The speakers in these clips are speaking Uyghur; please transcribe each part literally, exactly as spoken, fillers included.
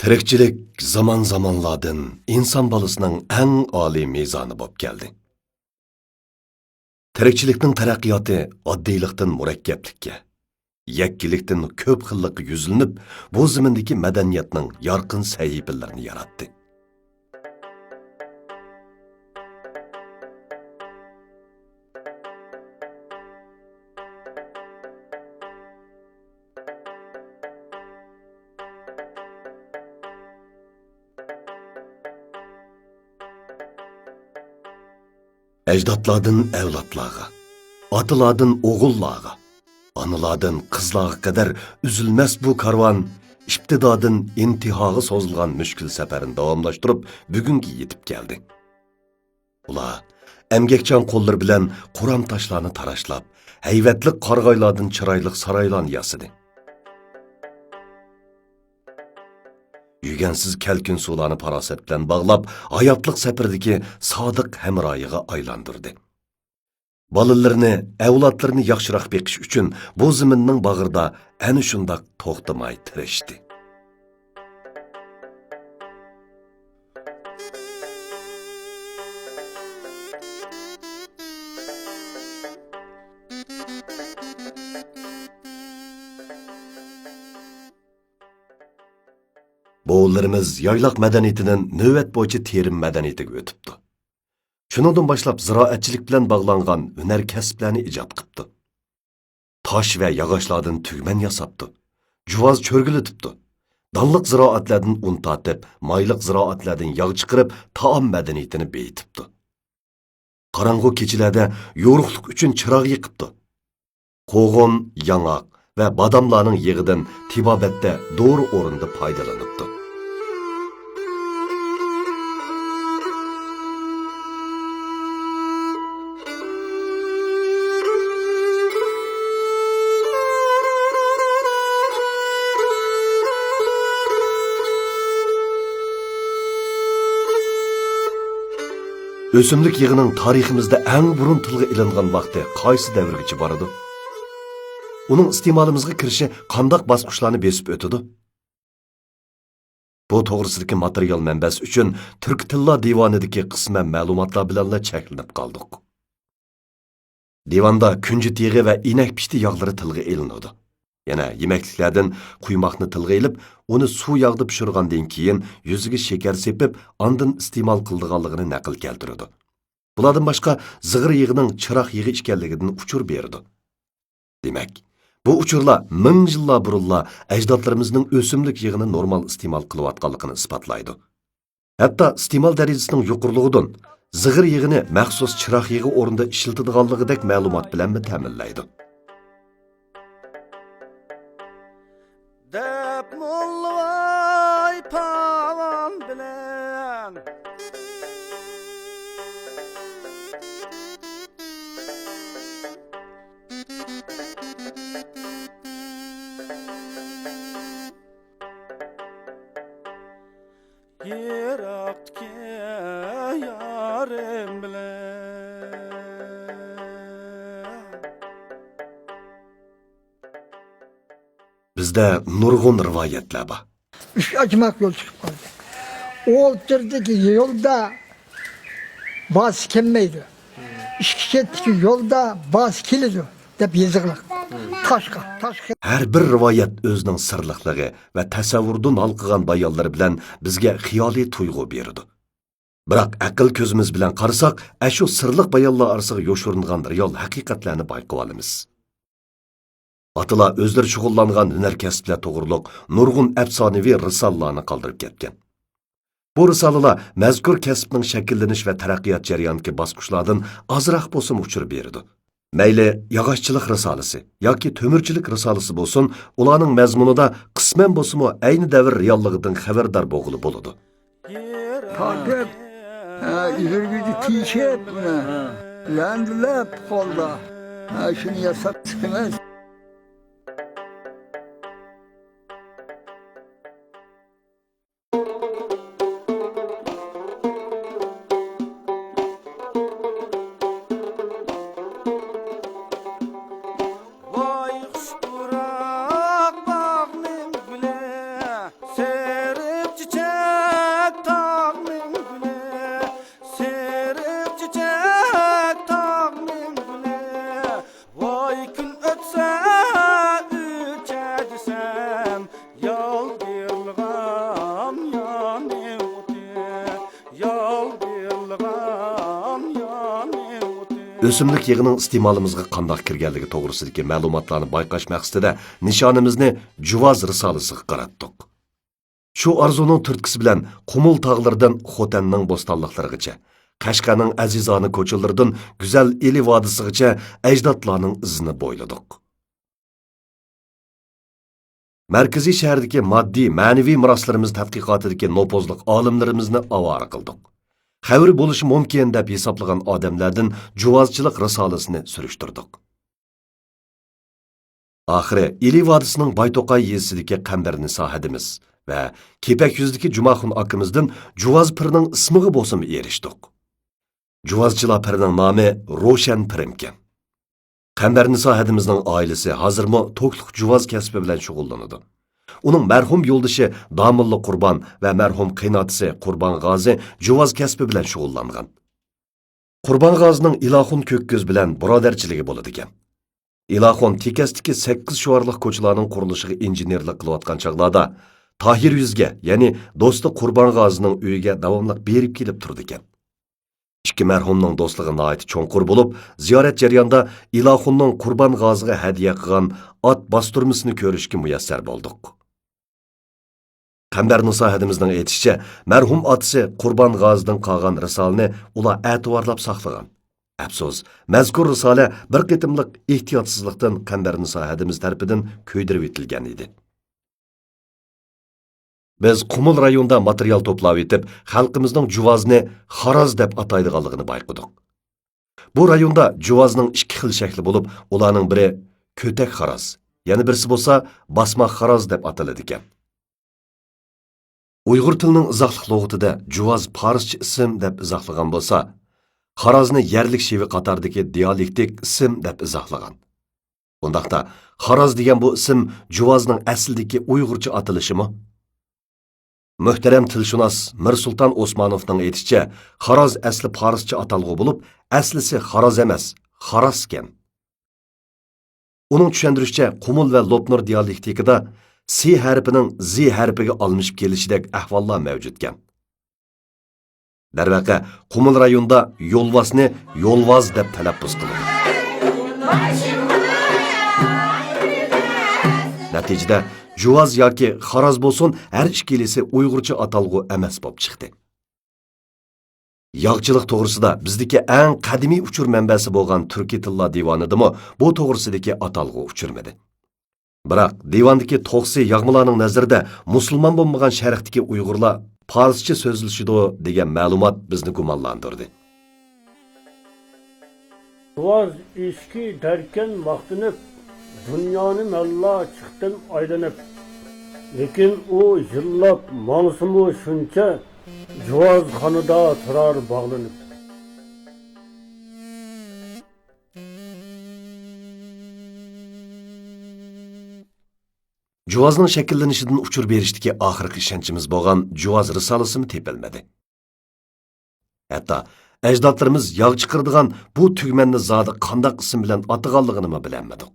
تىرىكچىلىك زامان-زامانلاردىن ئىنسان بالىسىنىڭ ئەڭ ئالىي مىزانى بولۇپ كەلدى. تىرىكچىلىكنىڭ تەرەققىياتى ئاددىيلىقتىن مۇرەككەپلىككە، يەككىلىكتىن كۆپ خىللىققا يۈزلىنىپ، بۇ زېمىندىكى مەدەنىيەتنىڭ يارقىن سەھىپىلىرىنى ياراتتى. ئەجدادلاردىن ئەۋلادلارغا، ئاتىلاردىن ئوغۇللارغا، ئانىلاردىن قىزلارغا قەدەر ئۈزۈلمەس بۇ كارۋان ئىپتىدادىن ئىنتىھاغا سوزۇلغان مۈشكۈل سەپەرنى داۋاملاشتۇرۇپ، بۈگۈنگە يېتىپ كەلدى. ئۇلار ئەمگەكچان قوللىرى بىلەن قورام تاشلارنى تاراشلاپ، ھەيۋەتلىك قارىغايلاردىن چىرايلىق سارايلارنى ياسىدى. يۈگەنسىز كەلكۈن سۇلارنى پاراسەت بىلەن باغلاپ، ھاياتلىق سەپىرىدىكى سادىق ھەمراھىغا ئايلاندۇردى. بالىلىرىنى، ئەۋلادلىرىنى ياخشىراق بېقىش ئۈچۈن بۇ زېمىننىڭ باغرىدا ئەنە شۇنداق توختىماي تىرىشتى. بوۋىلىرىمىز يايلاق مەدەنىيىتىدىن نۆۋەت بويىچە تېرىم مەدەنىيىتىگە ئۆتۈپتۇ. شۇنىڭدىن باشلاپ زىرائەتچىلىك بىلەن باغلانغان ھۈنەر كەسىپلەرنى ئىجاد قىپتۇ. تاش ۋە ياغاچلاردىن تۈگمەن ياساپتۇ. جۇۋاز چۆرگىلىتىپتۇ. دانلىق زىرائەتلەردىن ئۇن تارتىپ، مايلىق زىرائەتلەردىن ياغ چىقىرىپ، تائام مەدەنىيىتىنى بېيىتىپتۇ. قاراڭغۇ كېچىلەردە يورۇقلۇق ئۈچۈن چىراغ يېقىپتۇ. قوغۇن، ياڭاق ۋە باداملارنىڭ يېغىدىن تېبابەتتە دورا ئورنىدا پايدىلىنىپتۇ. ئۆسۈملۈك يېغىنىڭ تارىخىمىزدا ئەڭ بۇرۇن تىلغا ئېلىنغان ۋاقتى قايسى دەۋرگىچە بارىدۇ؟ ئۇنىڭ ئىستېمالىمىزغا كىرىشى قانداق باسقۇچلارنى بېسىپ ئۆتىدۇ؟ بۇ توغرىسىدىكى ماتېرىيال مەنبەسى ئۈچۈن تۈركىي تىللار دىۋانىدىكى قىسمەن مەلۇماتلار بىلەنلا چەكلىنىپ قالدۇق. دىۋاندا كۈنجۈت يېغى ۋە ئىنەك پىشتى ياغلىرى تىلغا ئېلىنىدۇ. يەنە يېمەكلىكلەردىن قۇيماقنى تىلغا ئېلىپ، ئۇنى سۇ ياغدا پىشۇرغاندىن كېيىن يۈزىگە شېكەر سېپىپ، ئاندىن ئىستېمال قىلىدىغانلىقىنى نەقىل كەلتۈرىدۇ. بۇلاردىن باشقا، زىغىر يېغىنىڭ چىراغ يېغى ئىكەنلىكىدىن ئۇچۇر بېرىدۇ. دېمەك، بۇ ئۇچۇرلار مىڭ يىللار بۇرۇنلا ئەجدادلىرىمىزنىڭ ئۆسۈملۈك يېغىنى نورمال ئىستېمال قىلىۋاتقانلىقىنى ئىسپاتلايدۇ. ھەتتا ئىستېمال دەرىجىسىنىڭ يۇقىرىلىقىدىن زىغىر يېغىنى مەخسۇس چىراغ يېغى ئورنىدا ئىشلىتىدىغانلىقىدەك مەلۇمات بىلەنمۇ تەمىنلەيدۇ. دەپ موللىۋاي پاۋان بىلەن. يىراقتىكى يارىم بىلەن. بىزدە نۇرغۇن رىۋايەتلەر بار. ئۈچ ئاچماق يول چىقىپ قالدى. ئوتتۇرىدىكى يولدا بارسا كەلمەيدۇ. ئىككى چەتتىكى يولدا بارسا كېلىدۇ، دەپ يېزىقلىق. تاشقا، تاشقا. ھەر بىر رىۋايەت ئۆزىنىڭ سىرلىقلىقى ۋە تەسەۋۋۇردىن ھالقىغان بايانلىرى بىلەن بىزگە خىيالىي تۇيغۇ بېرىدۇ. بىراق ئەقىل كۆزىمىز بىلەن قارىساق، ئەشۇ سىرلىق بايانلار ئارىسىغا يوشۇرۇنغان رېئال ھەقىقەتلەرنى بايقىۋالىمىز. ئاتىلار ئۆزلىرى شۇغۇللانغان ھۈنەر كەسىپلەر توغرۇلۇق نۇرغۇن ئەپسانىۋى رىسالىلارنى قالدۇرۇپ كەتكەن. بۇ رىسالىلار مەزكۇر كەسىپنىڭ شەكىللىنىش ۋە تەرەققىيات جەريانىدىكى باسقۇچلاردىن ئازراق بولسىمۇ ئۇچۇر بېرىدۇ. مەيلى ياغاچچىلىق رىسالىسى ياكى تۆمۈرچىلىك رىسالىسى بولسۇن، ئۇلارنىڭ مەزمۇنىدا قىسمەن بولسىمۇ ئەينى دەۋر رېئاللىقىدىن خەۋەردار بولغىلى بولىدۇ. تارتىپ، ھە، ئېغىر كۈچى تېشىپ، مانا، لاندىلاپ قالدى. ھە، شۇنى ياساپ چىقىمىز. ۋاي خۇش پۇراق باغنىڭ گۈلى، سېرىپ ئۆسۈملۈك يېغىنىڭ ئىستېمالىمىزغا قانداق كىرگەنلىكى توغرىسىدىكى مەلۇماتلارنى بايقاش مەقسىتىدە نىشانىمىزنى جۇۋاز رىسالىسىغا قاراتتۇق. شۇ ئارزۇنىڭ تۈرتكىسى بىلەن قۇمۇل تاغلىرىدىن خوتەننىڭ بوستانلىقلىرىغىچە، قەشقەرنىڭ ئەزىزانە كوچىلىرىدىن گۈزەل ئىلى ۋادىسىغىچە ئەجدادلارنىڭ ئىزىنى بويلىدۇق. مەركىزىي شەھەردىكى ماددىي، مەنىۋى مىراسلىرىمىز تەتقىقاتىدىكى نوپۇزلۇق ئالىملىرىمىزنى ئاۋارە قىلدۇق. خەۋىرى بولۇشى مۇمكىن دەپ ھېسابلىغان ئادەملەردىن جۇۋازچىلىق رىسالىسىنى سۈرۈشتۈردۇق. ئاخىرى ئىلى ۋادىسىنىڭ بايتوقاي يېزىسىدىكى قەمبەرنىسا ھەدىمىز ۋە كېپەك يۈزىدىكى جۇماخۇن ئاكىمىزدىن جۇۋاز پىرنىڭ ئىسمىغا بولسىمۇ ئېرىشتۇق. جۇۋازچىلار پىرنىڭ نامى روشەن پىرىمكەن. قەمبەرنىسا ھەدىمىزنىڭ ئائىلىسى ھازىرمۇ توكلۇق جۇۋاز كەسپى بىلەن شۇغۇللىنىدۇ. ئۇنىڭ مەرھۇم يولدىشى داموللا قۇربان ۋە مەرھۇم قېيىنئاتىسى قۇربان غازى جۇۋاز كەسپى بىلەن شۇغۇللانغان. قۇربان غازىنىڭ ئىلاخۇن كۆككۆز بىلەن بۇرادەرچىلىكى بولىدىكەن. ئىلاخۇن تېكەستىكى سەككىز شوئارلىق كوچىلارنىڭ قۇرۇلۇشىغا ئىنژېنېرلىق قىلىۋاتقان چاغلاردا تاھىر يۈزگە، يەنى دوستى قۇربان غازىنىڭ ئۆيىگە داۋاملىق بېرىپ كېلىپ تۇرىدىكەن. ئىككى مەرھۇمنىڭ دوستلۇقى ناھايىتى چوڭقۇر بولۇپ، زىيارەت جەريانىدا ئىلاخۇننىڭ قۇربان غازىغا ھەدىيە قىلغان ئات باستۇرمىسىنى كۆرۈشكە مۇيەسسەر بولدۇق. قەمبەرنىسا ھەدىمىزنىڭ ئېيتىشىچە، مەرھۇم ئاتىسى قۇربان غازىدىن قالغان رىسالىنى ئۇلار ئەتىۋارلاپ ساقلىغان. ئەپسۇس، مەزكۇر رىسالە بىر قېتىملىق ئېھتىياتسىزلىقتىن قەمبەرنىسا ھەدىمىز تەرىپىدىن كۆيدۈرۈۋېتىلگەن ئىدى. بىز قۇمۇل رايونىدا ماتېرىيال توپلاۋېتىپ، خەلقىمىزنىڭ جۇۋازنى خاراز دەپ ئاتايدىغانلىقىنى بايقىدۇق. بۇ رايوندا جۇۋازنىڭ ئىككى خىل شەكلى بولۇپ، ئۇلارنىڭ بىرى كۆتەك خاراز، يەنە بىرسى بولسا باسماق خاراز دەپ ئاتىلىدىكەن. ئۇيغۇر تىلىنىڭ ئىزاھلىق لۇغىتىدە جۇۋاز پارسچە ئىسىم دەپ ئىزاھلىغان بولسا، خارازنى يەرلىك شېۋە قاتاردىكى دىيالېكتىك ئىسىم دەپ ئىزاھلىغان. ئۇنداقتا، خاراز دېگەن بۇ ئىسىم جۇۋازنىڭ ئەسلىدىكى ئۇيغۇرچە ئاتىلىشىمۇ؟ مۆھتەرەم تىلشۇناس مىرسۇلتان ئوسمانوفنىڭ ئېيتىشىچە، خاراز ئەسلى پارسچە ئاتالغۇ بولۇپ، ئەسلىسى خاراز ئەمەس، خاراسكەن. ئۇنىڭ چۈشەندۈرۈشىچە، قۇمۇل ۋە لوپنۇر دىيالېكتىكىدا سى ھەرپىنىڭ زى ھەرپىگە ئالمىشىپ كېلىشىدەك ئەھۋاللار مەۋجۇتكەن. دەرۋەقە، قۇمۇل رايونىدا يولۋاسنى يولۋاز دەپ تەلەپپۇز قىلىدۇ. نەتىجىدە، جۇۋاز ياكى خاراز بولسۇن، ھەر ئىككىلىسى ئۇيغۇرچە ئاتالغۇ ئەمەس بولۇپ چىقتى. ياغچىلىق توغرىسىدا بىزدىكى ئەڭ قەدىمىي ئۇچۇر مەنبەسى بولغان تۈركىي تىللار دىۋانىدىمۇ بۇ توغرىسىدىكى ئاتالغۇ ئۇچرىمىدى. بىراق، دىۋاندىكى توخسى ياغمىلارنىڭ نەزىرىدە مۇسۇلمان بولمىغان شەرقتىكى ئۇيغۇرلار پارسچە سۆزلىشىدۇ دېگەن مەلۇمات بىزنى گۇمانلاندۇردى. جۇۋاز ئېشىكى دەركەن ماختىنىپ، دۇنيانى مەنلا چىقتىم ئايلىنىپ. لېكىن ئۇ يىللاپ ماڭسىمۇ شۇنچە، جۇۋازخانىدا تۇرار باغلىنىپ. جۇۋازنىڭ شەكىللىنىشىدىن ئۇچۇر بېرىشتىكى ئاخىرقى ئىشەنچىمىز بولغان جۇۋاز رىسالىسىمۇ تېپىلمىدى. ھەتتا ئەجدادلىرىمىز ياغ چىقىرىدىغان بۇ تۈگمەننى زادى قانداق ئىسىم بىلەن ئاتىغانلىقىنىمۇ بىلەلمىدۇق.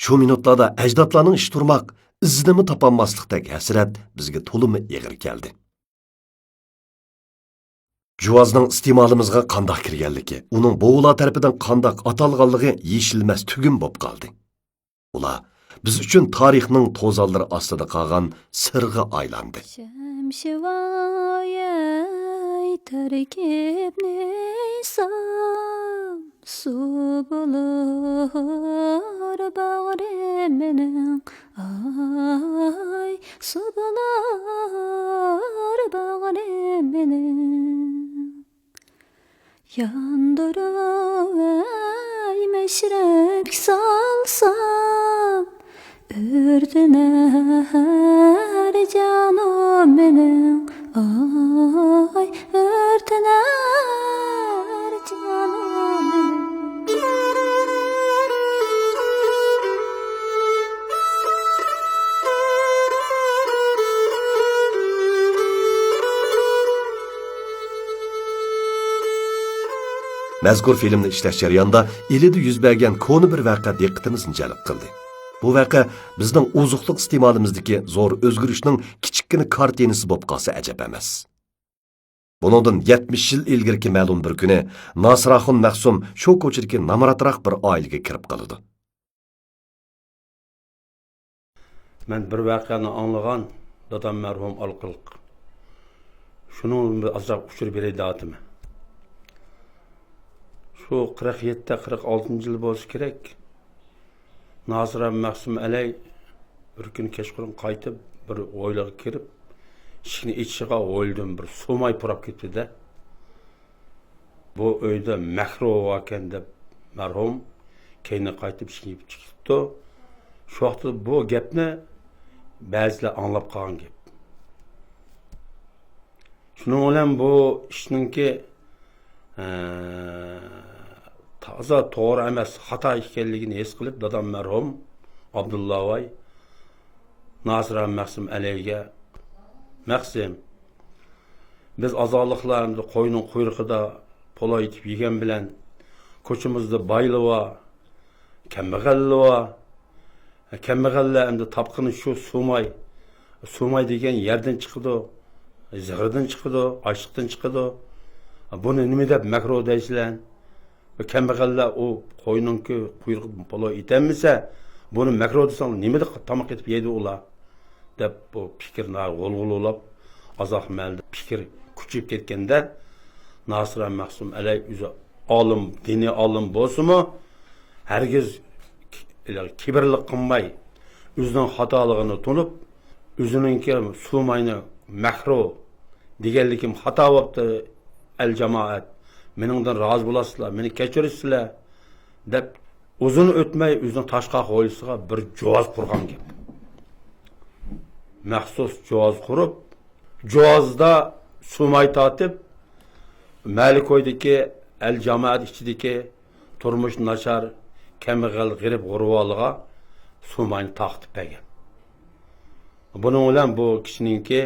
شۇ مىنۇتلاردا ئەجدادلارنىڭ ئىش تۇرماق، ئىزىنىمۇ تاپالماسلىقتەك ھەسرەت بىزگە تولىمۇ ئېغىر كەلدى. جۇۋازنىڭ ئىستېمالىمىزغا قانداق كىرگەنلىكى، ئۇنىڭ بوۋىلار تەرىپىدىن قانداق ئاتالغانلىقى يېشىلمەس تۈگۈن بولۇپ قالدى. ئۇلار بىز ئۈچۈن تارىخنىڭ توزانلىرى ئاستىدا قالغان سىرغا ئايلاندى. شەمشىۋايەي تەركىبنى سام، سۇ بولۇر باغرىم مېنىڭ، ئاي، سۇ بولۇر باغرىم مېنىڭ. ياندۇرۇۋەي مەشرەپكە سالسام، ئۆرتىنەر جانىم مېنىڭ، ئاي، ئۆرتىنەر جانىم مېنىڭ. مەزكۇر فىلىمنى ئىشلەش جەريانىدا ئىلىدە يۈز بەرگەن كونا بىر ۋەقە دىققىتىمىزنى جەلپ قىلدى. بۇ ۋەقە بىزنىڭ ئوزۇقلۇق ئىستېمالىمىزدىكى زور ئۆزگىرىشنىڭ كىچىككىنە كارتىنىسى بولۇپ قالسا ئەجەب ئەمەس. بۇنىڭدىن يەتمىش يىل ئىلگىرىكى مەلۇم بىر كۈنى ناسىراخۇن مەخسۇم شۇ كوچىدىكى نامراتراق بىر ئائىلىگە كىرىپ قالىدۇ. مەن بىر ۋەقەنى ئاڭلىغان، دادام مەرھۇم ئارقىلىق. شۇنىڭ بىلەن بىر ئازراق ئۇچۇر بېرەي دەۋاتىمەن. شۇ قىرىق يەتتە، قىرىق ئالتىنچى يىل بولسا كېرەك. ناسىر مەخسۇم ئەلەي بىر كۈنى كەچقۇرۇن قايتىپ، بىر ھويلىغا كىرىپ، ئىشىكنى ئېچىشىغا ھويلىدىن بىر سۇماي پۇراپ كېتىپتۇ-دە. بۇ ئۆيدە مەكرۇ باركەن دەپ، مەرھۇم كەينىگە قايتىپ ئىشىكنى يېپىپ چىقىپتۇ. شۇ ۋاقىتتا بۇ گەپنى بەزىلەر ئاڭلاپ قالغان گەپ. شۇنىڭ بىلەن بۇ ئىشنىڭكى، ئە، تازا توغرا ئەمەس، خاتا ئىكەنلىكىنى ھېس قىلىپ، دادام مەرھۇم ئابدۇللا باي ناسىر مەخسۇم ئەلەيگە، مەخسۇم، بىز ئازالىقلار ئەمدى قوينىڭ قۇيرۇقىدا پولۇ ئېتىپ يېگەن بىلەن، كوچىمىزدا بايلار بار، كەمبەغەللەر بار. كەمبەغەللەر ئەمدى تاپقىنى شۇ سۇماي. سۇماي دېگەن يەردىن چىقىدۇ، زىغىردىن چىقىدۇ، ئاشلىقتىن چىقىدۇ. بۇنى نېمە دەپ مەكرۇ دەيسىلەر؟ كەمبەغەللەر ئۇ قوينىڭكى قۇيرۇقىدىن پولۇ ئېتەلمىسە، بۇنى مەكرۇ دېسەڭلار، نېمە دەپ تاماق ئېتىپ يەيدۇ ئۇلار؟ دەپ بۇ پىكىر ناھايىتى غۇلغۇلا بولۇپ، ئازاق مەلدە پىكىر كۈچىيىپ كەتكەندە، ناسىر مەخسۇم ئەلەي ئۆزى ئالىم، دىنىي ئالىم بولسىمۇ، ھەرگىز كى-، كىبىرلىق قىلماي، ئۆزىنىڭ خاتالىقىنى تونۇپ، ئۆزىنىڭكى سۇماينى مەكرۇ دېگەنلىكىم خاتا بوپتۇ، ئەل جامائەت، مېنىڭدىن رازى بولاسىزلار، مېنى كەچۈرىسىزلەر، دەپ، ئۇزۇن ئۆتمەي ئۆزىنىڭ تاشقاق ھويلىسىغا بىر جۇۋاز قۇرغان گەپ. مەخسۇس جۇۋاز قۇرۇپ، جۇۋازدا سۇماي تارتىپ، مەلىكويدىكى ئەل جامائەت ئىچىدىكى تۇرمۇشى ناچار، كەمبەغەل، غېرىب غۇربالىغا سۇماينى تارقىتىپ بەرگەن. بۇنىڭ بىلەن بۇ كىشىنىڭكى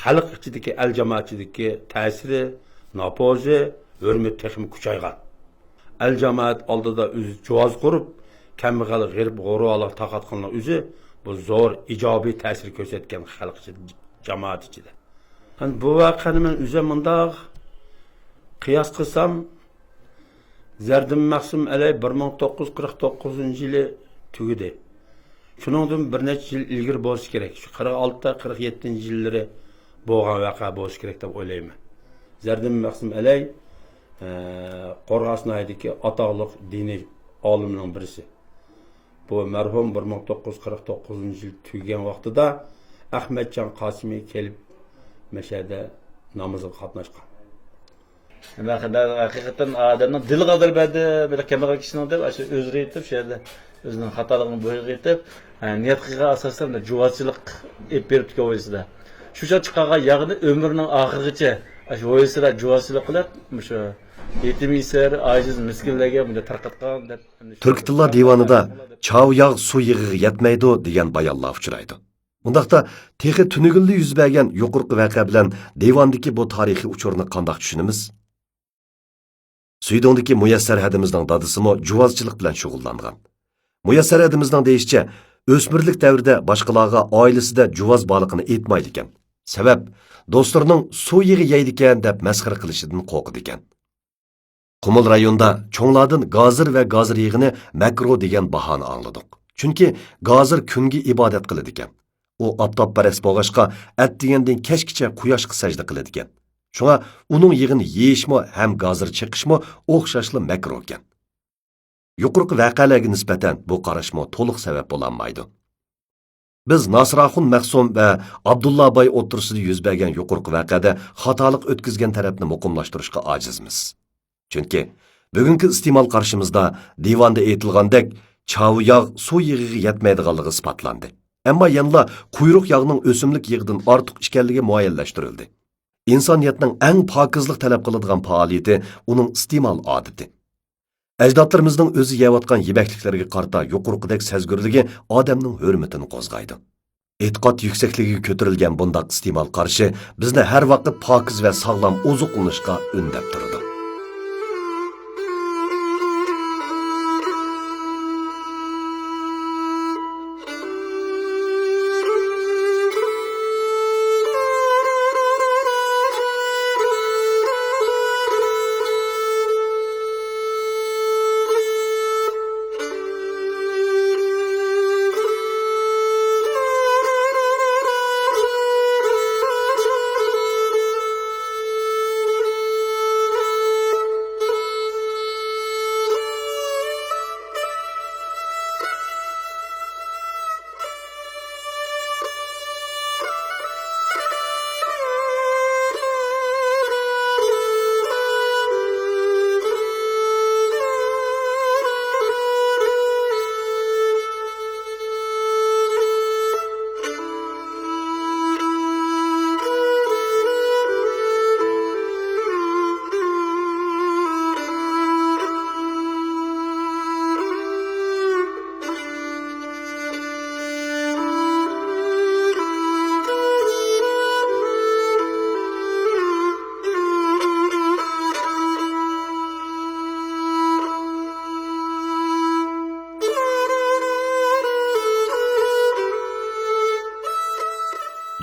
خەلق ئىچىدىكى، ئەل جامائەت ئىچىدىكى تەسىرى، ناپوزى، ھۆرمىتى تېخىمۇ كۈچەيغان. ئەل جامائەت ئالدىدا ئۆزى جۇۋاز قۇرۇپ، كەمبەغەل، غېرىب غۇربالىغا تارقاتقاننىڭ ئۆزى بۇ زور ئىجابىي تەسىر كۆرسەتكەن خەلق ئىچىدە، جامائەت ئىچىدە. يەنى بۇ ۋەقەنى مەن ئۆزۈم مۇنداق قىياس قىلسام، زەردىن مەخسۇم ئەلەي بىر مىڭ توققۇز يۈز قىرىق توققۇزىنچى يىلى تۈگىدى. شۇنىڭدىن بىر نەچچە يىل ئىلگىرى بولسا كېرەك. شۇ قىرىق ئالتە، قىرىق يەتتىنچى يىللىرى بولغان ۋەقە بولسا كېرەك دەپ ئويلايمەن. زەردىن مەخسۇم ئەلەي، ئە، قورغاس ناھىيەدىكى ئاتاقلىق دىنىي ئالىمنىڭ بىرسى. بۇ مەرھۇم بىر مىڭ توققۇز يۈز قىرىق توققۇزىنچى يىل تۈگىگەن ۋاقتىدا ئەخمەتجان قاسىمى كېلىپ مەشەدە نامىزىغا قاتناشقان. ھەقىقەتەن ئادەمنىڭ دىلىغا ئازار بەردى، بىر كەمبەغەل كىشىنىڭ دەپ، ئاشۇ ئۆزرە ئېيتىپ، شۇ يەردە ئۆزىنىڭ خاتالىقىنى بويىغا ئېيتىپ، ھە، نىيەت قىلغان ئاساستا مۇنداق جۇۋازچىلىق ئېلىپ بېرىپتىكەن ھويلىسىدا. شۇ چاغ چىقارغان ياغنى ئۆمرىنىڭ ئاخىرىغىچە ئاشۇ ھويلىسىدا جۇۋازچىلىق قىلىپ، مۇشۇ يېتىم يېسىر، ئاجىز، مىسكىنلەرگە مۇنداق تارقاتقان دەپ. تۈركىي تىللار دىۋانىدا «چاۋ ياغ سۇ يېغىغا يەتمەيدۇ» دېگەن بايانلار ئۇچرايدۇ. ئۇنداقتا، تېخى تۈنۈگۈنلا يۈز بەرگەن يۇقىرىقى ۋەقە بىلەن دىۋاندىكى بۇ تارىخىي ئۇچۇرنى قانداق چۈشىنىمىز؟ سۈيدۈڭدىكى مۇيەسسەر ھەدىمىزنىڭ دادىسىمۇ جۇۋازچىلىق بىلەن شۇغۇللانغان. مۇيەسسەر ھەدىمىزنىڭ دېيىشىچە، ئۆسمۈرلۈك دەۋرىدە باشقىلارغا ئائىلىسىدە جۇۋاز بارلىقىنى ئېيتمايدىكەن. سەۋەب، دوستلىرىنىڭ «سۇ يېغى يەيدىكەن» دەپ مەسخىرە قىلىشىدىن قورقىدىكەن. قۇمۇل رايونىدا چوڭلاردىن گازىر ۋە گازىر يېغىنى مەكرۇ دېگەن باھانى ئاڭلىدۇق. چۈنكى گازىر كۈنگە ئىبادەت قىلىدىكەن. ئۇ ئاپتاپپەرەس بولغاچقا، ئەتىگەندىن كەچكىچە قۇياشقا سەجدە قىلىدىكەن. شۇڭا ئۇنىڭ يېغىنى يېيىشمۇ ھەم گازىر چېقىشمۇ ئوخشاشلا مەكرۇكەن. يۇقىرىقى ۋەقەلەرگە نىسبەتەن بۇ قاراشمۇ تولۇق سەۋەب بولالمايدۇ. بىز ناسىراخۇن مەخسۇم ۋە ئابدۇللا باي ئوتتۇرىسىدا يۈز بەرگەن يۇقىرىقى ۋەقەدە خاتالىق ئۆتكۈزگەن تەرەپنى مۇقىملاشتۇرۇشقا ئاجىزمىز. چۈنكى بۈگۈنكى ئىستېمال قارىشىمىزدا دىۋاندا ئېيتىلغاندەك، چاۋ ياغ سۇ يېغىغا يەتمەيدىغانلىقى ئىسپاتلاندى. ئەمما يەنىلا قۇيرۇق ياغنىڭ ئۆسۈملۈك يېغىدىن ئارتۇق ئىكەنلىكى مۇئەييەنلەشتۈرۈلدى. ئىنسانىيەتنىڭ ئەڭ پاكىزلىق تەلەپ قىلىدىغان پائالىيىتى ئۇنىڭ ئىستېمال ئادىتى. ئەجدادلىرىمىزنىڭ ئۆزى يەۋاتقان يېمەكلىكلەرگە قارىتا يۇقىرىقىدەك سەزگۈرلۈكى ئادەمنىڭ ھۆرمىتىنى قوزغايدۇ. ئېتىقاد يۈكسەكلىكىگە كۆتۈرۈلگەن بۇنداق ئىستېمال قارىشى بىزنى ھەر ۋاقىت پاكىز ۋە ساغلام ئوزۇقلىنىشقا ئۈندەپ تۇرىدۇ.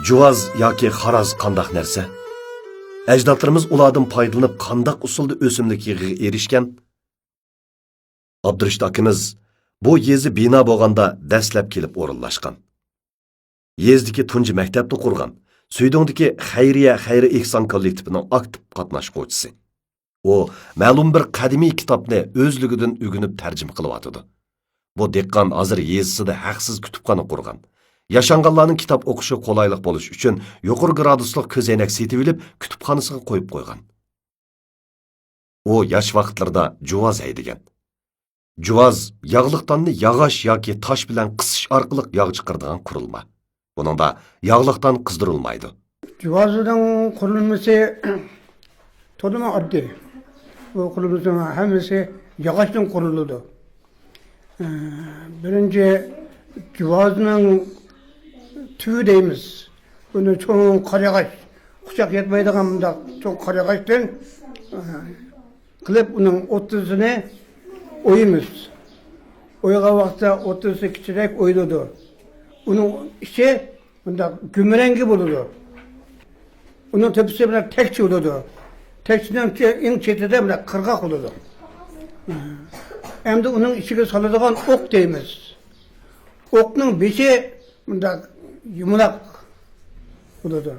جۇۋاز ياكى خاراز قانداق نەرسە؟ ئەجدادلىرىمىز ئۇلاردىن پايدىلىنىپ قانداق ئۇسۇلدا ئۆسۈملۈك يېغىغا ئېرىشكەن؟ ئابدۇرېشىت ئاكىمىز بۇ يېزا بىنا بولغاندا دەسلەپ كېلىپ ئورۇنلاشقان. يېزىدىكى تۇنجى مەكتەپنى قۇرغان، سۈيدۈڭدىكى خەيرىيە خەير ئېھسان كوللېكتىپىنىڭ ئاكتىپ قاتناشقۇچىسى. ئۇ مەلۇم بىر قەدىمىي كىتابنى ئۆزلۈكىدىن ئۆگىنىپ تەرجىمە قىلىۋاتىدۇ. بۇ دېھقان ھازىر يېزىسىدا ھەقسىز كۇتۇپخانا قۇرغان. ياشانغانلارنىڭ كىتاب ئوقۇشىغا قولايلىق بولۇش ئۈچۈن يۇقىرى گرادۇسلۇق كۆزەينەك سېتىۋېلىپ، كۇتۇپخانىسىغا قويۇپ قويغان. ئۇ ياش ۋاقىتلىرىدا جۇۋاز ھەيدىگەن. جۇۋاز ياغلىق تاننى ياغاچ ياكى تاش بىلەن قىسىش ئارقىلىق ياغ چىقىرىدىغان قۇرۇلما. بۇنىڭدا ياغلىق تان قىزدۇرۇلمايدۇ. جۇۋازنىڭ قۇرۇلمىسى تولىمۇ ئاددىي. بۇ قۇرۇلمىسىنىڭ ھەممىسى ياغاچتىن قۇرۇلىدۇ. ئە، بىرىنچى، جۇۋازنىڭ تۈۋى دەيمىز. بۇنى چوڭ قارىياغاچ، قۇچاق يەتمەيدىغان مۇنداق چوڭ قارىياغاچتىن، ئە، قىلىپ، ئۇنىڭ ئوتتۇرىسىنى ئويىمىز. ئويغان ۋاقىتتا ئوتتۇرىسى كىچىكرەك ئويۇلىدۇ. ئۇنىڭ ئىچى مۇنداق گۈمرەڭگە بولىدۇ. ئۇنىڭ تۆپىسى بىلەن تەكچە بولىدۇ. تەكچىنىڭ چې-، ئەڭ چېتىدە مۇنداق قىرغاق بولىدۇ. ئەمدى ئۇنىڭ ئىچىگە سالىدىغان ئوق دەيمىز. ئوقنىڭ بېشى مۇنداق يۇمىلاق بولىدۇ.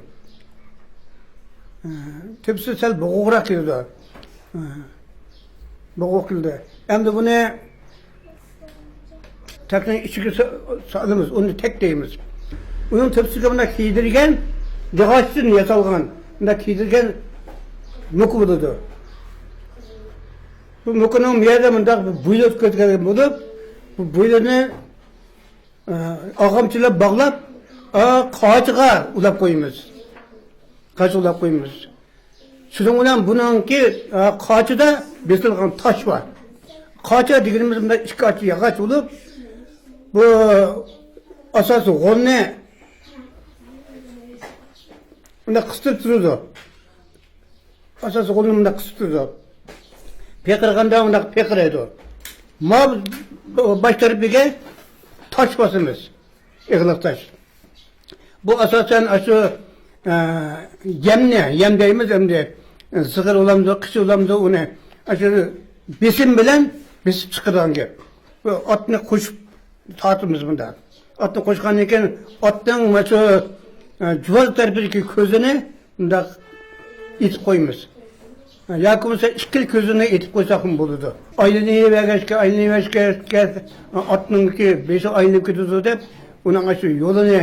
تۆپىسى سەل بوغۇقراق كېلىدۇ. بوغۇق كېلىدۇ. ئەمدى بۇنى تەكنىڭ ئىچىگە سا-، سالىمىز، ئۇنى تەك دەيمىز. ئۇنىڭ تۆپىسىگە مۇنداق كىيدۈرگەن، ياغاچتىن ياسالغان، مۇنداق كىيدۈرگەن موكا بولىدۇ. بۇ موكىنىڭ بۇ يەردە مۇنداق بىر بۇيرۇق كۆتۈرگەن بولۇپ، بۇ بۇيرۇقنى، ئە، ئاغامچىلاپ باغلاپ، ئا، قاچىغا ئۇلاپ قويىمىز. قاچىغا ئۇلاپ قويىمىز. شۇنىڭ بىلەن بۇنىڭكى، ئە، قاچىدا بېسىلغان تاش بار. قاچا دېگىنىمىز مۇنداق ئىككى ئاچا ياغاچ بولۇپ، بۇ ئاساسىي غولنى مۇنداق قىستۇرۇپ تۇرىدۇ. ئاساسىي غولنى مۇنداق قىستۇرىدۇ. پىرقىرىغاندا مۇنداق پىرقىرايدۇ. ما باش تەرىپىگە تاش باسىمىز. ئېغىرلىق تاش. بۇ ئاساسەن ئاشۇ، ئە، يەمنى، يەم دەيمىز ئەمدى. زىغىر بولامدۇ، قىچا بولامدۇ ئۇنى. ئاشۇ بېسىم بىلەن بېسىپ چىقىدىغان گەپ. بۇ ئاتنى قوشۇپ تارتىمىز مۇنداق. ئاتنى قوشقاندىن كېيىن ئاتنىڭ مانا شۇ، ئە، جۇۋاز تەرىپىدىكى كۆزىنى مۇنداق ئېتىپ قويىمىز. ياكى بولمىسا ئىككىلا كۆزىنى ئېتىپ قويساقمۇ بولىدۇ. ئايلىنىۋەرگەچكە، ئايلىنىۋەرگەچكە، ئاتنىڭكى بېشى ئايلىنىپ كېتىدۇ دەپ، ئۇنىڭ ئاشۇ يولىنى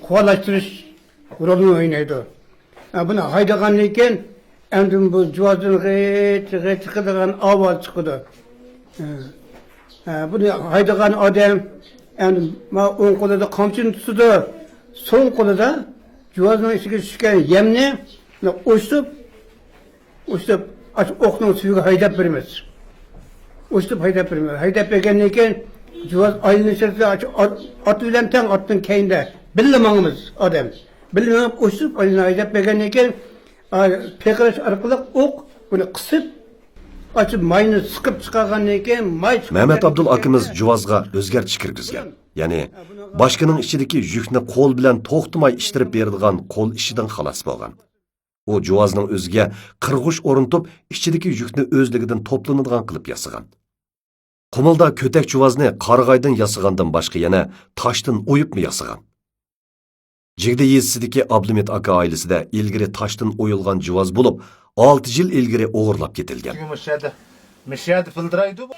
قۇۋۋەتلەشتۈرۈش رولىنى ئوينايدۇ. ھە، بۇنى ھايدىغاندىن كېيىن، ئەمدى بۇ جۇۋازدىن غىچ، غىچ چىقىدىغان ئاۋاز چىقىدۇ. ھە. ھە، بۇنى ھايدىغان ئادەم، ئەمدى ما ئوڭ قولىدا قامچىنى تۇتىدۇ، سول قولىدا جۇۋازنىڭ ئىچىگە چۈشكەن يەمنى ئوشۇپ، ئوشۇپ، ئاشۇ ئوقنىڭ تۈۋىگە ھايداپ بېرىمىز. ئوشۇپ ھايداپ بېرىمىز. ھايداپ بەرگەندىن كېيىن، جۇۋاز ئايلىنىشىدا ئاشۇ ئات، ئات بىلەن تەڭ ئاتنىڭ كەينىدە بىللە ماڭىمىز ئادەم. بىللە مېڭىپ ئوشۇپ، ئايلىنىپ ھايداپ بەرگەندىن كېيىن، ئا، پىرقىراش ئارقىلىق ئوق بۇنى قىسىپ، ئاشۇ ماينى سىقىپ چىقارغاندىن كېيىن، ماي چىققاندىن كېيىن، مەمەت ئابدۇل ئاكىمىز جۇۋازغا ئۆزگەرتىش كىرگۈزگەن. يەنى، باشكىنىڭ ئىچىدىكى يۈكنى قول بىلەن توختىماي ئىتتىرىپ بېرىدىغان قول ئىشىدىن خالاس بولغان. ئۇ جۇۋازنىڭ ئۆزىگە قىرغۇچ ئورنىتىپ، ئىچىدىكى يۈكنى ئۆزلۈكىدىن توپلىنىدىغان قىلىپ ياسىغان. قۇمۇلدا كۆتەك جۇۋازنى قارىغايدىن ياسىغاندىن باشقا يەنە تاشتىن ئويۇپمۇ ياسىغان. جىگدە يېزىسىدىكى ئابلىمىت ئاكا ئائىلىسىدە ئىلگىرى تاشتىن ئويۇلغان جۇۋاز بولۇپ، ئالتە يىل ئىلگىرى ئوغرىلاپ كېتىلگەن. مۇشۇ يەردە، مۇشۇ يەردە پىلدىرايدۇ.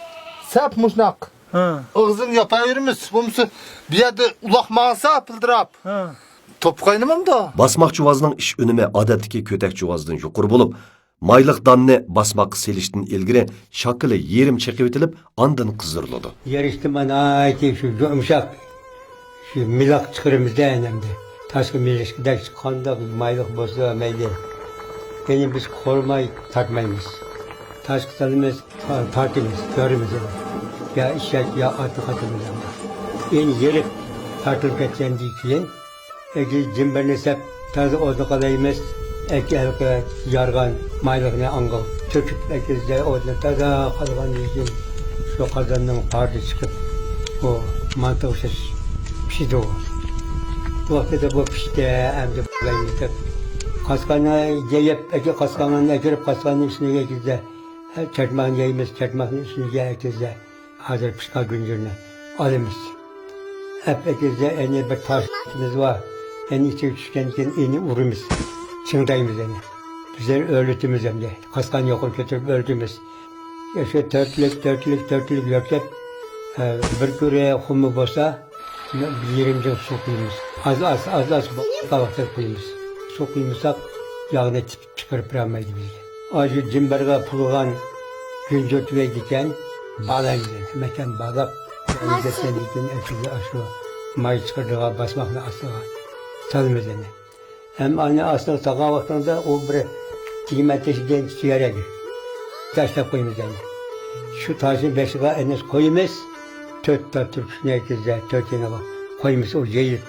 سەپ مۇشۇنداق. ھە. ئېغىزىنى ياپاۋېرىمىز. بولمىسا بۇ يەردە ئۇلاق ماڭسا پىلدىراپ. ھە. توپا قاينىمامدۇ؟ باسماق جۇۋازنىڭ ئىش ئۈنۈمى ئادەتتىكى كۆتەك جۇۋازدىن يۇقىرى بولۇپ، مايلىق داننى باسماققا سېلىشتىن ئىلگىرى شاكىلى يېرىم چېقىۋېتىلىپ، ئاندىن قىزدۇرۇلىدۇ. يېرىشتىن ناھايىتى شۇ يۇمشاق، شۇ مىلاق چىقىرىمىز-دە ئەمدى. تاشقا مىلىشقىدەك قانداق مايلىق بولسا مەيلى. يەنى بىز قورۇماي تارتمايمىز. تاشقا سالىمىز، تا-، تارتىمىز، كۆرىمىز. يا ئېشەك، يا ئاتنى قاتىمىز ئەمدى. يەنى يېرىپ تارتىلىپ كەتكەندىن كېيىن، ئەگىر جىمبىرنى سەپ، تازا ئوزۇقلايمىز. ئەكى ھېلىقى يارغان مايلىقنى ئاڭغا تۆكۈپ ئەكىرىزدە ئوتنى تازا قالغاندىن كېيىن، شۇ قازاندىن قاردا چىقىپ، بۇ مانتا ئوخشاش پىشىدۇ. ۋاقتىدا بۇ پىشتى، ئەمدى بۇلايمىز دەپ. قاسقاننى يەپ، ئەكە-، قاسقاننى ئەكىرىپ، قاسقاننى ئۈستىگە ئەكىزدە. ھە، چاچماقنى يەيمىز، چاچماقنى ئۈستىگە ئەكىزدە. ھازىر پىشقان گۈنجۈرنى ئالىمىز. ئەپ ئەكىزدە، ئەنە بىر تاشىمىز بار. ئەنە ئىچىگە چۈشكەندىن كېيىن ئېنى ئۇرىمىز. چىڭدايمىز ئەنە. بىزلەر ئۆرلىتىمىز ئەمدى. قاسقاننى يۇقىرى كۆتۈرۈپ ئۆرلىتىمىز. شۇ تۆتلۈك، تۆتلۈك، تۆتلۈك يۆتكەپ، ئە، بىر كۈرە خۇمى بولسا، بىر يېرىم جىڭ سۇ قۇيىمىز. ئاز، ئاز، ئاز، ئاز قاۋاقتەك قۇيىمىز. سۇ قۇيمىساق، ياغنى تىپ-، چىقىرىپ بېرەلمەيدۇ بىزگە. ئاشۇ جىمبىرغا پۇلىغان گۈنجۈر تۈگەيدىكەن، بالايمىز. مەكان بالاپ، يەنە كەتكەندىن كېيىن ئەسلىگە ئاشۇ ماي چىقىرىدىغان باسماقنى ئاستىغا سالىمىز ئەنە. ھەم ئانى ئاستىغا سالغان ۋاقتىڭدا ئۇ بىر تېگىمە تېشىدىن سىگار ئىدى. تاشلاپ قويىمىز ئەنە. شۇ تاشنى بېشىغا ئەنە قويىمىز. تۆت تا تۈركۈشنى كىرگۈزە، تۆت يېنىغا قويىمىز، ئۇ يېيىپ،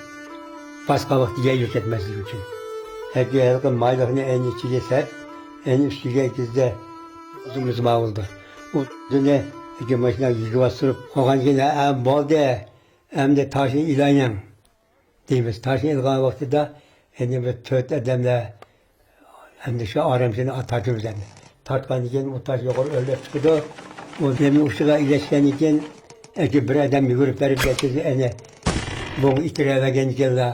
باسقان ۋاقتى يەيلىپ كەتمەسلىكى ئۈچۈن. ھەكى ھېلىقى مايلىقنى ئەنە ئىچىگە سەپ، ئەنە ئۈستىگە كىرگۈزە، ئۇزۇنىمىز ماۋۇلدۇر. ئۇ ئۆزىنى ھەكى ماشىنا يېگىپ ئاستۇرۇپ قويغاندىن كېيىن، ھە، بولدى، ئەمدى تاشنى ئېلىۋېلىڭ. دەيمىز. تاشنى ئېلىدىغان ۋاقتىدا، يەنە بىر تۆت ئادەملەر ئەمدى شۇ ئارامچىنى تارتىمىز ئەمدى. تارتقاندىن كېيىن ئۇ تاش يۇقىرى ئۆرلەپ چىقىدۇ. ئۇ نېمە ئۇچىغا ئېلەشكەندىن كېيىن، ئەكە بىر ئادەم يۈگۈرۈپ بېرىپ كەتكۈزۈپ، ئەنە بۇغا ئىتتىرىۋەرگەندىن كېيىنلا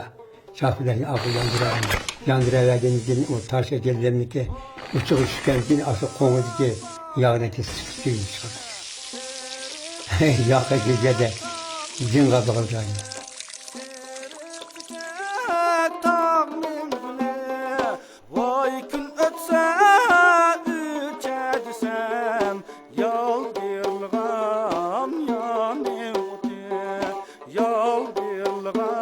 شاھ بىلەن ئاغا ياندۇرۇۋەرگەن. ياندۇرۇۋەرگەندىن كېيىن ئۇ تاش ئەكەلگەننىكى ئۇچىغا چۈشكەندىن كېيىن ئاشۇ قوڭىدىكى ياغنى كېسىپ چىقىدۇ. ياق ئەكەلگەندە جىڭغا بېغىلدايدۇ. تاغنىڭ گۈلى، ۋاي كۈن ئۆتسە ئۆچە دېسەم، يالدىرلىغان يانى ئوتى، يالدىرلىغان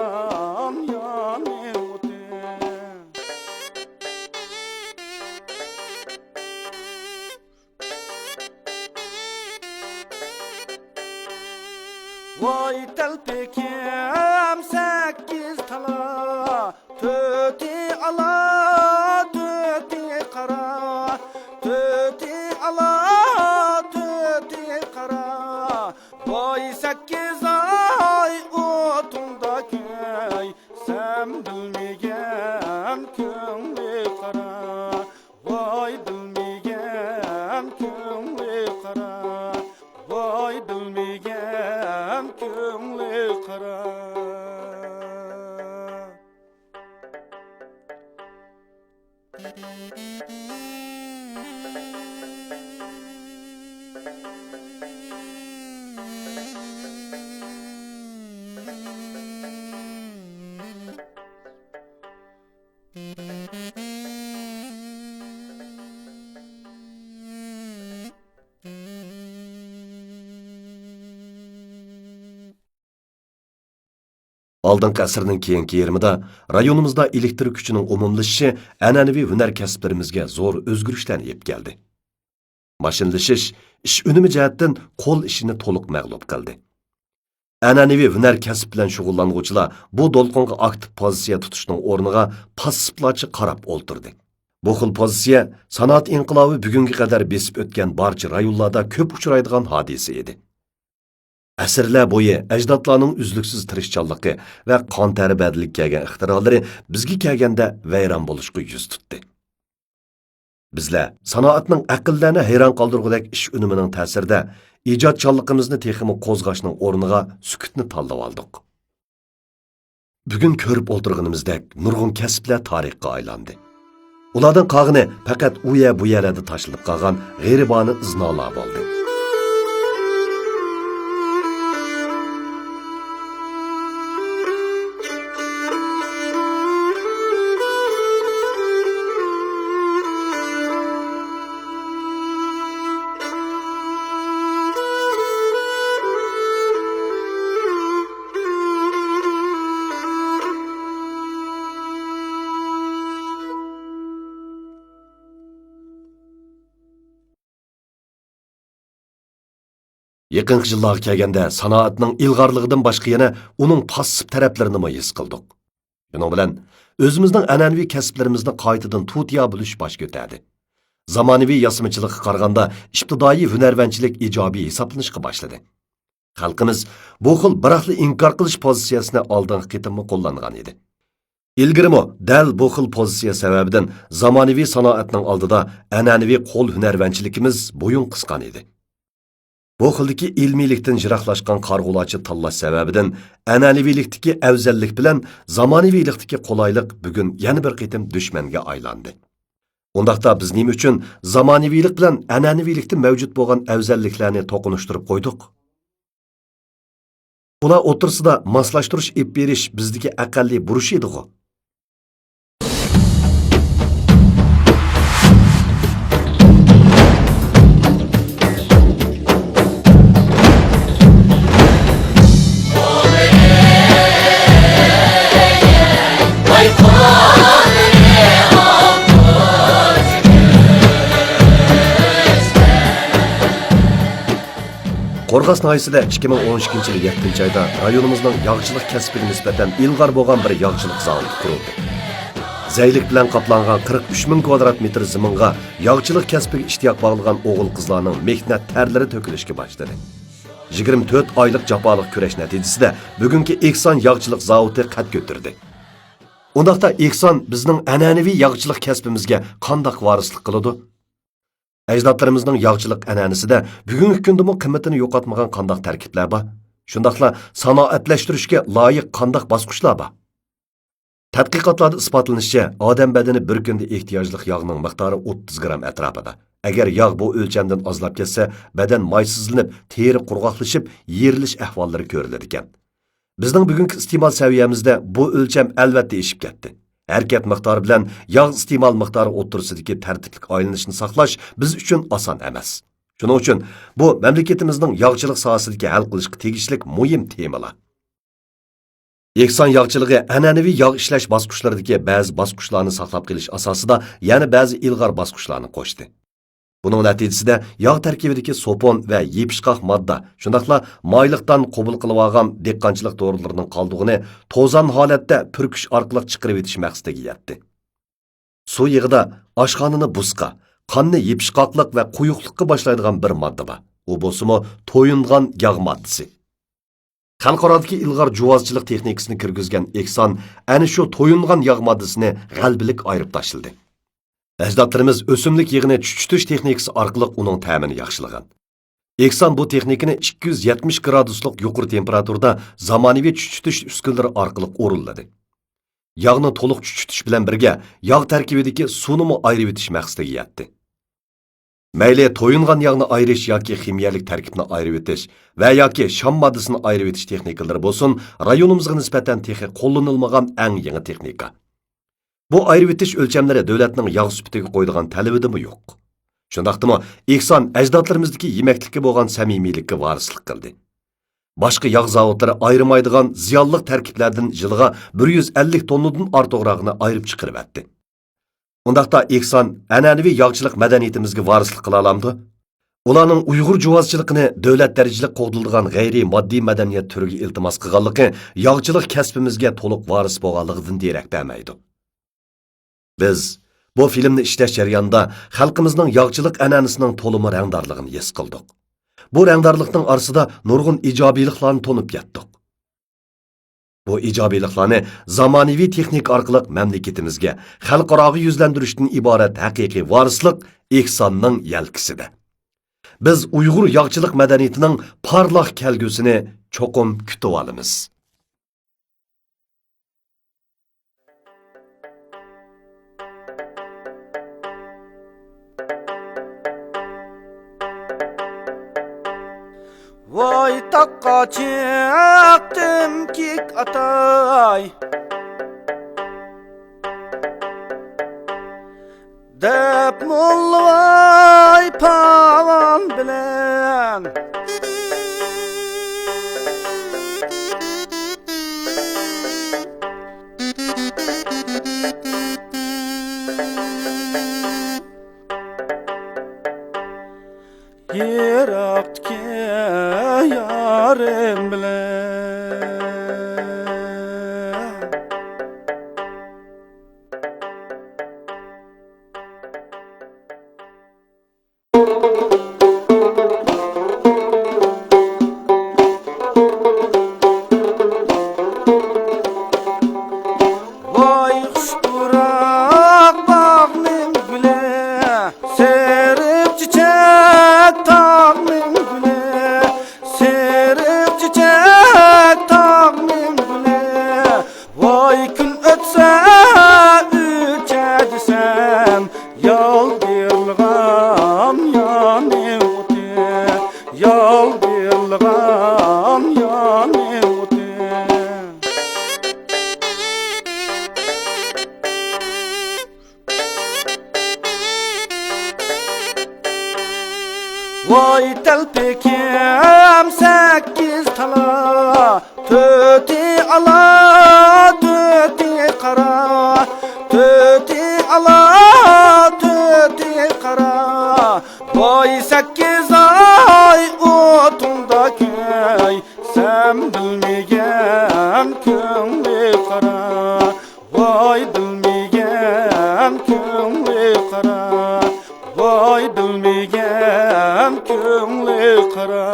يانى ئوتى. ۋاي تەلپىكىم سەككىز تالا، تۆتى ئالا، تۆتى قارا، تۆتى ئالا، تۆتى قارا. ۋاي سەككىز ئاي ئوتۇڭدا كۆيسەم بىلمىگەن كۆڭلى قارا. ۋاي بىلمىگەن كۆڭلى قارا، ۋاي بىلمىگەن كۆڭلى قارا. ئالدىنقى ئەسىرنىڭ كېيىنكى يېرىمىدا رايونىمىزدا ئېلېكتر كۈچىنىڭ ئومۇملىشىشى ئەنئەنىۋى ھۈنەر كەسىپلىرىمىزگە زور ئۆزگىرىشلەرنى ئېلىپ كەلدى. ماشىنىلىشىش ئىش ئۈنۈمى جەھەتتىن قول ئىشىنى تولۇق مەغلۇپ قىلدى. ئەنئەنىۋى ھۈنەر كەسىپ بىلەن شۇغۇللانغۇچىلار بۇ دولقۇنغا ئاكتىپ پوزىتسىيە تۇتۇشنىڭ ئورنىغا پاسسىپلارچە قاراپ ئولتۇردى. بۇ خىل پوزىتسىيە سانائەت ئىنقىلابى بۈگۈنگە قەدەر بېسىپ ئۆتكەن بارچە رايونلاردا كۆپ ئۇچرايدىغان ھادىسە ئىدى. ئەسىرلەر بويى ئەجدادلارنىڭ ئۈزلۈكسىز تىرىشچانلىقى ۋە قان تەرى بەدىلىگە كەلگەن ئىختىرالىرى بىزگە كەلگەندە ۋەيران بولۇشقا يۈز تۇتتى. بىزلەر سانائەتنىڭ ئەقىللەرنى ھەيران قالدۇرغۇدەك ئىش ئۈنۈمىنىڭ تەسىرىدە ئىجادچانلىقىمىزنى تېخىمۇ قوزغاشنىڭ ئورنىغا سۈكۈتنى تاللىۋالدۇق. بۈگۈن كۆرۈپ ئولتۇرغىنىمىزدەك نۇرغۇن كەسىپلەر تارىخقا ئايلاندى. ئۇلاردىن قالغىنى پەقەت ئۇ يەر بۇ يەرلەردە تاشلىنىپ قالغان غېرىبانە ئىزنالار بولدى. يېقىنقى يىللارغا كەلگەندە، سانائەتنىڭ ئىلغارلىقىدىن باشقا يەنە ئۇنىڭ پاسسىپ تەرەپلىرىنىمۇ ھېس قىلدۇق. شۇنىڭ بىلەن ئۆزىمىزنىڭ ئەنئەنىۋى كەسىپلىرىمىزنى قايتىدىن تۇتىيا بىلىش باش كۆتەردى. زامانىۋى ياسىمىچىلىققا قارىغاندا، ئىپتىدائىي ھۈنەرۋەنچىلىك ئىجابىي ھېسابلىنىشقا باشلىدى. خەلقىمىز بۇ خىل بىراقلا ئىنكار قىلىش پوزىتسىيەسىنى ئالدىنقى قېتىممۇ قوللانغان ئىدى. ئىلگىرىمۇ دەل بۇ خىل پوزىتسىيە سەۋەبىدىن زامانىۋى سانائەتنىڭ ئالدىدا ئەنئەنىۋى قول ھۈنەرۋەنچىلىكىمىز بويۇن قىسقان ئىدى. بۇ خىلدىكى ئىلمىيلىكتىن يىراقلاشقان قارىغۇلارچە تاللاش سەۋەبىدىن ئەنئەنىۋىلىكتىكى ئەۋزەللىك بىلەن زامانىۋىلىقتىكى قولايلىق بۈگۈن يەنە بىر قېتىم دۈشمەنگە ئايلاندى. ئۇنداقتا بىز نېمە ئۈچۈن زامانىۋىلىق بىلەن ئەنئەنىۋىلىكتە مەۋجۇت بولغان ئەۋزەللىكلەرنى توقۇنۇشتۇرۇپ قويدۇق؟ ئۇلار ئوتتۇرىسىدا ماسلاشتۇرۇش ئېلىپ بېرىش بىزدىكى ئەقەللىي بۇرچ ئىدىغۇ؟ قورغاس ناھىيەسىدە ئىككى مىڭ ئون ئىككىنچى يىل يەتتىنچى ئايدا رايونىمىزنىڭ ياغچىلىق كەسپىگە نىسبەتەن ئىلغار بولغان بىر ياغچىلىق زاۋۇتى قۇرۇلدى. زەيلىك بىلەن قاپلانغان قىرىق ئۈچ مىڭ كۋادرات مېتىر زېمىنغا ياغچىلىق كەسپىگە ئىشتىياق باغلىغان ئوغۇل-قىزلارنىڭ مېھنەت تەرلىرى تۆكۈلۈشكە باشلىدى. يىگىرمە تۆت ئايلىق جاپالىق كۈرەش نەتىجىسىدە بۈگۈنكى ئېھسان ياغچىلىق زاۋۇتى قەد كۆتۈردى. ئۇنداقتا ئېھسان بىزنىڭ ئەنئەنىۋى ياغچىلىق كەسپىمىزگە قانداق ۋارىسلىق قىلىدۇ؟ ئەجدادلىرىمىزنىڭ ياغچىلىق ئەنئەنىسىدە بۈگۈنكى كۈندىمۇ قىممىتىنى يوقاتمىغان قانداق تەركىبلەر بار؟ شۇنداقلا سانائەتلەشتۈرۈشكە لايىق قانداق باسقۇچلار بار؟ تەتقىقاتلاردا ئىسپاتلىنىشىچە، ئادەم بەدىنى بىر كۈندە ئېھتىياجلىق ياغنىڭ مىقدارى ئوتتۇز گرام ئەتراپىدا. ئەگەر ياغ بۇ ئۆلچەمدىن ئازلاپ كەتسە، بەدەن مايسىزلىنىپ، تېرە قۇرغاقلىشىپ، يېرىلىش ئەھۋاللىرى كۆرۈلىدىكەن. بىزنىڭ بۈگۈنكى ئىستېمال سەۋىيەمىزدە بۇ ئۆلچەم ئەلۋەتتە ئېشىپ كەتتى. ھەرىكەت مىقدارى بىلەن ياغ ئىستېمال مىقدارى ئوتتۇرىسىدىكى تەرتىپلىك ئايلىنىشنى ساقلاش بىز ئۈچۈن ئاسان ئەمەس. شۇنىڭ ئۈچۈن بۇ مەملىكىتىمىزنىڭ ياغچىلىق ساھەسىدىكى ھەل قىلىشقا تېگىشلىك مۇھىم تېمىلار. ئېھسان ياغچىلىقى ئەنئەنىۋى ياغ ئىشلەش باسقۇچلىرىدىكى بەزى باسقۇچلارنى ساقلاپ قېلىش ئاساسىدا يەنە بەزى ئىلغار باسقۇچلارنى قوشتى. بۇنىڭ نەتىجىسىدە ياغ تەركىبىدىكى سوپۇن ۋە يېپىشقاق ماددا، شۇنداقلا مايلىقتان قوبۇل قىلىۋالغان دېھقانچىلىق دورىلىرىنىڭ قالدۇقىنى توزان ھالەتتە پۈركۈش ئارقىلىق چىقىرىۋېتىش مەقسىتىگە يەتتى. سۇ يېغىدا ئاشخانىنى بۇسقا، قاننى يېپىشقاقلىق ۋە قويۇقلۇققا باشلايدىغان بىر ماددا بار. ئۇ بولسىمۇ تويۇنغان ياغ ماددىسى. خەلقئارادىكى ئىلغار جۇۋازچىلىق تېخنىكىسىنى كىرگۈزگەن ئېھسان ئەنە شۇ تويۇنغان ياغ ماددىسىنى غەلىبىلىك ئايرىپ تاشلىدى. ئەجدادلىرىمىز ئۆسۈملۈك يېغىنى چۈچۈتۈش تېخنىكىسى ئارقىلىق ئۇنىڭ تەمىنى ياخشىلىغان. ئېھسان بۇ تېخنىكىنى ئىككى يۈز يەتمىش گرادۇسلۇق يۇقىرى تېمپېراتۇرىدا زامانىۋى چۈچۈتۈش ئۈسكۈنىلىرى ئارقىلىق ئورۇنلىدى. ياغنى تولۇق چۈچۈتۈش بىلەن بىرگە، ياغ تەركىبىدىكى سۇنىمۇ ئايرىۋېتىش مەقسىتىگە يەتتى. مەيلى تويۇنغان ياغنى ئايرىش ياكى خىمىيەلىك تەركىبنى ئايرىۋېتىش ۋە ياكى شام ماددىسىنى ئايرىۋېتىش تېخنىكىلىرى بولسۇن، رايونىمىزغا نىسبەتەن تېخى قوللىنىلمىغان ئەڭ يېڭى تېخنىكا. بۇ ئايرىۋېتىش ئۆلچەملىرى دۆلەتنىڭ ياغ سۈپىتىگە قويىدىغان تەلىپىدىمۇ يوق. شۇنداقتىمۇ، ئېھسان ئەجدادلىرىمىزدىكى يېمەكلىككە بولغان سەمىمىيلىككە ۋارىسلىق قىلدى. باشقا ياغ زاۋۇتلىرى ئايرىمايدىغان زىيانلىق تەركىبلەردىن يىلىغا بىر يۈز ئەللىك توننىدىن ئارتۇقراقنى ئايرىپ چىقىرىۋەتتى. ئۇنداقتا ئېھسان ئەنئەنىۋى ياغچىلىق مەدەنىيىتىمىزگە ۋارىسلىق قىلالامدۇ؟ ئۇلارنىڭ ئۇيغۇر جۇۋازچىلىقىنى دۆلەت دەرىجىلىك قوغدىلىدىغان غەيرىي ماددىي مەدەنىيەت تۈرىگە ئىلتىماس قىلغانلىقى ياغچىلىق كەسپىمىزگە تولۇق ۋارىس بولغانلىقىدىن دېرەك بەرمەيدۇ. بىز بۇ فىلىمنى ئىشلەش جەريانىدا خەلقىمىزنىڭ ياغچىلىق ئەنئەنىسىنىڭ تولىمۇ رەڭدارلىقىنى ھېس قىلدۇق. بۇ رەڭدارلىقنىڭ ئارىسىدا نۇرغۇن ئىجابىيلىقلارنى تونۇپ يەتتۇق. بۇ ئىجابىيلىقلارنى زامانىۋى تېخنىكا ئارقىلىق مەملىكىتىمىزگە، خەلقئاراغا يۈزلەندۈرۈشتىن ئىبارەت ھەقىقىي ۋارىسلىق ئېھساننىڭ يەلكىسىدە. بىز ئۇيغۇر ياغچىلىق مەدەنىيىتىنىڭ پارلاق كەلگۈسىنى چوقۇم كۈتۈۋالىمىز. ۋاي تاغقا چىقتىم كىك ئاتاي، دەپ موللاۋاي پاۋان بىلەن. يىراقتىكى يارىم بىلەن. ۋاي بىلغان يانى ئوتى. ۋاي تەلپىكىم سەككىز تالا، تۆتى ئالا، تۆتى قارا، تۆتى ئالا، تۆتى قارا. ۋاي سەككىز ئاي ئوتۇڭدا كۆي، سەن بىلمىگەن كۆڭلى قارا. ۋاي بىلمىگەن كۆڭلى قارا، ۋاي بىلمىگەن كۆڭلى قارا.